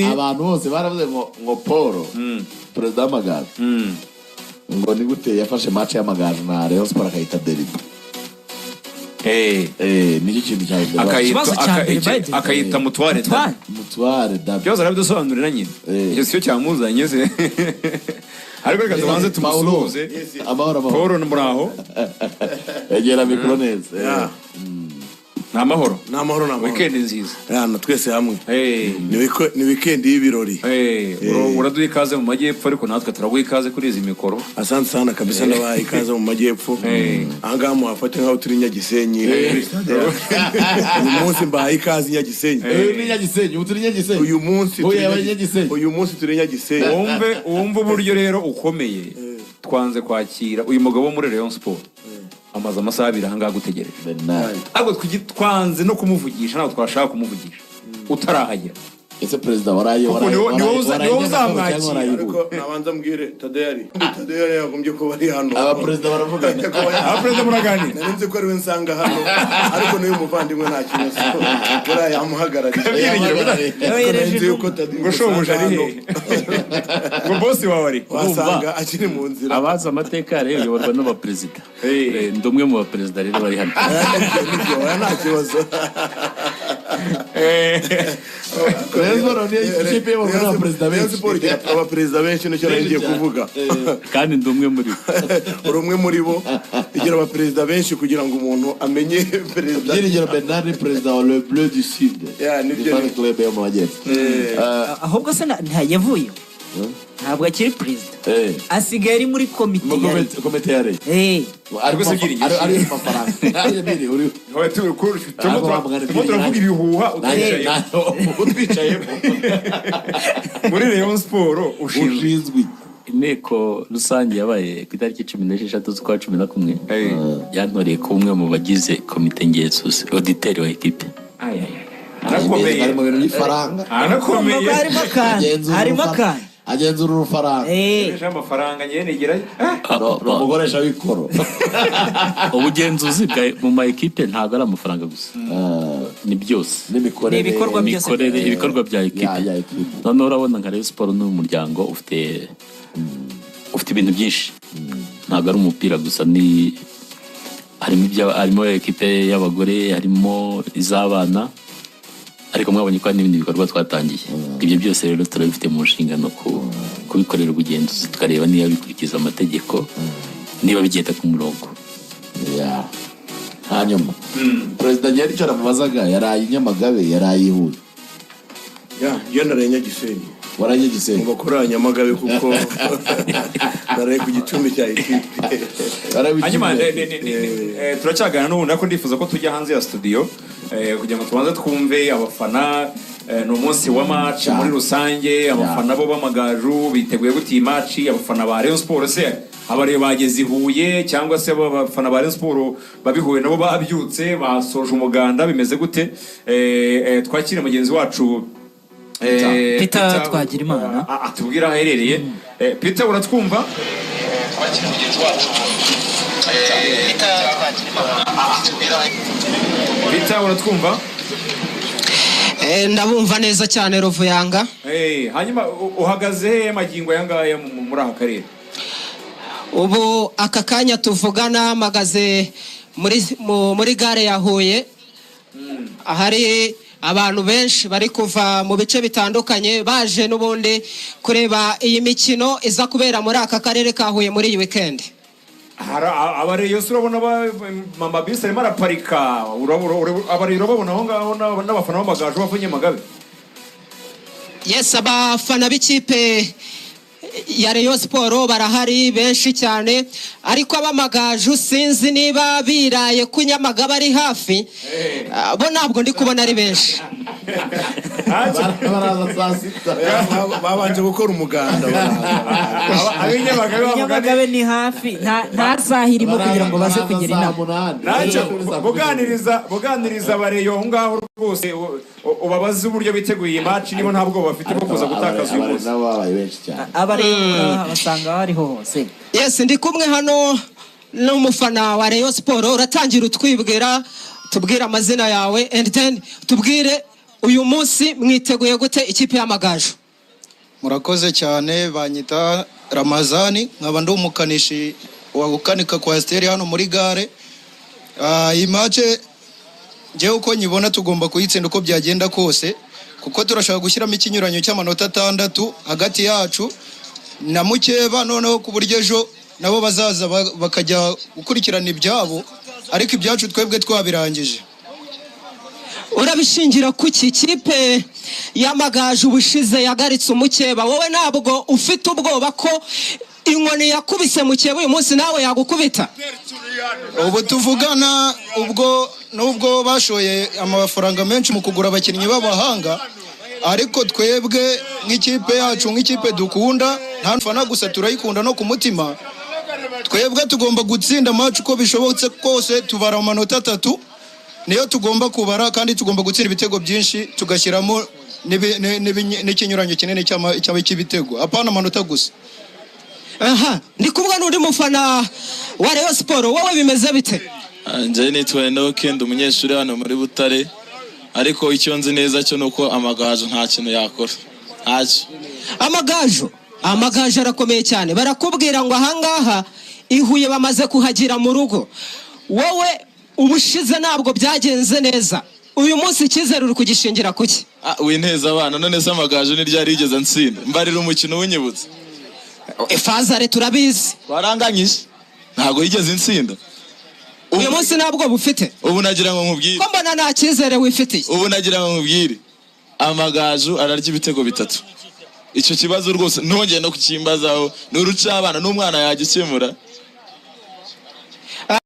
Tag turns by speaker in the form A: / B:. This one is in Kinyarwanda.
A: Abantu bose baravuze ngo Paul, perezida w'Amagaju, ngo ni gute yafashe match y'Amagaju na Rayon Sport akayita derby? Nicyo kintu cya mbere.
B: Ikibazo cya mbere, by the way.
C: Akayita mutware.
B: Mutware.
A: Mutware derby.
C: Byose arabidusobanurira nyine. Icyo siyo cyamuzanye se? Ariko reka tubanze
A: Paulo,
C: tumusuhuze.
A: amahoro, amahoro.
C: Paul, muraho?
A: Egera mikoro neza.
C: Ni amahoro?
D: Ni amahoro, ni amahoro.
C: Weekend nziza.
D: Hano twese hamwe. Ni weekend y'ibirori.
C: Uraduha ikaze mu majyepfo, ariko natwe turaguha ikaze kuri izi mikoro.
D: Asante sana kabisa, ndabaha ikaze mu majyepfo. Ahangaha muhafate nk'aho turi Nyagisenyi kuri stade yacu. Uyu munsi mbahaye ikaze i Nyagisenyi.
A: Uyu ni Nyagisenyi, ubu turi Nyagisenyi.
D: Uyu munsi
A: Uyu
D: turi
A: yabaye Nyagisenyi.
D: Uyu munsi turi Nyagisenyi.
C: Wumve uburyo rero ukomeye. Twanze kwakira uyu mugabo wo muri Rayon Sport, amaze amasaha 2 ahangaha agutegereje.
A: Bernard.
C: Ariko twanze no kumuvugisha, ntabwo twashaka kumuvugisha utarahagera.
A: Ese perezida, waraye
C: Kuko ni wowe uzamwakira.
A: waraye?
D: Ariko nabanza mbwire Tadeyari, Tadeyari yagombye kuba ari hano.
A: Abaperezida baravugana.
C: Abaperezida muraganira.
D: Nari nzi ko ari we nsanga hano, ariko n'uyu muvandimwe nta kibazo, buriya yamuhagarariye. Ariko nari nzi yuko Tadei
C: Ngo shobuja ari
D: hano.
C: hehe? Ngo bosi wawe ari
D: Wasanga akiri mu nzira.
E: Abazi amateka rero uyoborwa n'abaperezida. Ndi umwe mu baperezida rero bari hano.
D: Nibyo, nibyo, oya, nta kibazo.
A: Rayon Sport niyo ikipe iyoborwa n'abaperezida
D: Rayon
A: benshi.
D: Sport igira abaperezida benshi, nicyo nari ngiye kuvuga.
E: Kandi ndi umwe muri bo.
D: Uri umwe muri bo. Igira abaperezida benshi kugira ngo umuntu amenye perezida.
A: Byiringiro Bernard ni perezida wa Le Bleu du Sud.
D: Yeah, nibyo.
A: Ni fan club yo mu majyepfo.
B: Ahubwo se ntayavuye, ntabwo akiri perezida, asigaye ari muri komite
A: Mu
B: ya
A: komite ya Rayon. Ari
C: Ariko se Byiringiro-
A: ari mu mafaranga. Ari biri uri.
C: Oya, turimo
A: Ntabwo wamugana
C: turimo turavuga ibihuha utwicayemo.
A: Utwicayemo.
C: Muri Rayon Sport ushinzwe
A: Ushinzwe iki?
E: Inteko rusange yabaye ku itariki 16 z'ukwa 11 yantoreye kuba umwe mu bagize komite ngenzuzi, auditeur wa ekipe.
C: Ay, ay, ay. Arakomeye.
A: Ari mu bintu by'ifaranga.
C: Arakomeye.
B: Urumva ko harimo akantu.
A: Agenzura
B: Harimo akantu.
A: Agenzura urufaranga.
C: Akoresha amafaranga nyene nigerayo.
A: Ni umukoresha w'ikoro.
E: Ubugenzuzi mu ma ekipe ntabwo ari amafaranga gusa, ni byose.
A: N'imikorere.
B: Ni ibikorwa byose.
E: Imikorere, ibikorwa bya ekipe.
A: Ya ekipe.
E: Noneho urabona nka Rayon Sport ni umuryango ufite ibintu byinshi, ntabwo ari umupira gusa. Ni harimo ekipe y'abagore, harimo iz'abana, ariko mwabonye ko hari n'ibindi bikorwa twatangiye. Ibyo byose rero turabifite mu nshingano kubikorera ubugenzuzi, tukareba niba bikurikiza amategeko, niba bigenda ku murongo.
A: Ya. Hanyuma perezida, njyewe icyo namubazaga, yaraye i Nyamagabe, yaraye i Huye?
D: Ya, njye naraye Nyagisenyi.
A: Waraye Gisenyi?
D: Mu bakora Nyamagabe, kuko naraye ku gicumbi cya ekipe.
A: Waraye
C: Hanyuma
A: Gisenyi.
C: turacyaganira n'ubundi, ariko ndifuza ko tujya hanze ya studio kugira ngo tubanze twumve abafana. Ni umunsi wa match.
A: Cyane.
C: Muri rusange abafana bo b'Amagaju biteguye gute iyi match? Abafana ba Rayon Sport se, abareba bageze i Huye, cyangwa se abafana ba Rayon Sport babihuye nabo babyutse basoje umuganda, bimeze gute? Twakire mugenzi wacu
B: Peter Twagirimana.
C: Atubwire aho aherereye. Peter, uratwumva? Twakire mugenzi wacu Peter Twagirimana. Peter, uratwumva?
F: Ndabumva neza cyane, Ruvuyanga.
C: Hanyuma uhagaze hehe magingo aya ngaya muri aka karere?
F: Ubu aka kanya tuvugana mpagaze muri gare ya Huye, ahari abantu benshi bari kuva mu bice bitandukanye baje n'ubundi kureba iyi mikino iza kubera muri aka karere ka Huye muri iyi weekend.
C: Hari abareyo se? Urabona mama bisi arimo araparika. Abareyo urababona aho ngaho n'abafana b'Amagaju bava Nyamagabe?
F: Yes, abafana b'ikipe ya Rayon Sport barahari benshi cyane, ariko ab'Amagaju sinzi niba biraye ku Nyamagabe ari hafi. Bo ntabwo ndi kubona ari benshi.
A: Baraza saa 6.
D: Babanje gukora umuganda, baraza.
C: Ab'inyamagabe bamugane.
B: Nyamagabe ni hafi, nta saha irimo kugira ngo baze
A: Baraza
B: kugera
A: saa
B: inama.
A: 8.
C: Ntacyo, buganiriza abareyo aho ngaho rwose, ubabaze uburyo biteguye iyi match, niba nta bwoba bafite bwo kuza gutakaza uyu
A: Abare
C: munsi.
A: Nabo babaye benshi cyane.
B: Abareba basanga bariho hose.
F: Yes, ndi kumwe hano n'umufana wa Rayon Sport. Uratangira utwibwira, tubwire amazina yawe and then tubwire Uyu munsi mwiteguye gute ikipe y'Amagaju?
G: Murakoze cyane. Banyita Ramazani, nkaba ndi umukanishi wa gukanika kwasiteri hano muri gare. Iyi match njyewe uko nyibona tugomba kuyitsinda uko byagenda kose, kuko turashaka gushyiramo ikinyuranyo cy'amanota 6 hagati yacu na mukeba, noneho ku buryo ejo nabo bazaza bakajya gukurikirana ibyabo, ariko ibyacu twebwe twabirangije.
F: Urabishingira kuki? Ikipe y'Amagaju ubushize yagaritse umukeba, wowe ntabwo ufite ubwoba ko inkoni yakubise mukeba uyu munsi nawe yagukubita?
G: Ubu tuvugana ubwo nubwo bashoye amafaranga menshi mu kugura abakinnyi b'abahanga, ariko twebwe nk'ikipe yacu, nk'ikipe dukunda, nta mfana gusa, turayikunda no ku mutima. Twebwe tugomba gutsinda match uko bishobotse kose, tubara amanota 3 niyo tugomba kubara, kandi tugomba gutsinda ibitego byinshi, tugashyiramo n'ikinyuranyo kinini cy'ibitego, apana amanota gusa.
F: Aha ndi kumwe n'undi mufana wa Rayon Sport, wowe bimeze bite?
H: Njye nitwa Enoke, ndi umunyeshuri hano muri Butare, ariko icyo nzi neza cyo nuko Amagaju nta kintu yakora, ntacyo.
F: Amagaju arakomeye cyane, barakubwira ngo ahangaha i Huye bamaze kuhagira mu rugo. Wowe ubushize ntabwo byagenze neza, uyu munsi icyizere uri kugishingira kuki?
H: Winteza abana, none se Amagaju ni ryari yigeze nsinda? Mbarira umukino unyibutse.
F: Fazare turabizi
H: waranganyije, ntabwo yigeze insinda.
F: Uyu munsi ntabwo bufite.
H: Ubu nagira ngo nkubwire
F: ko mbona nta cyizere wifitiye.
H: Ubu nagira ngo nkubwire, Amagaju ararya ibitego 3. Icyo kibazo rwose ntongeye no kukimbazaho, ni uruca abana n'umwana yagikemura.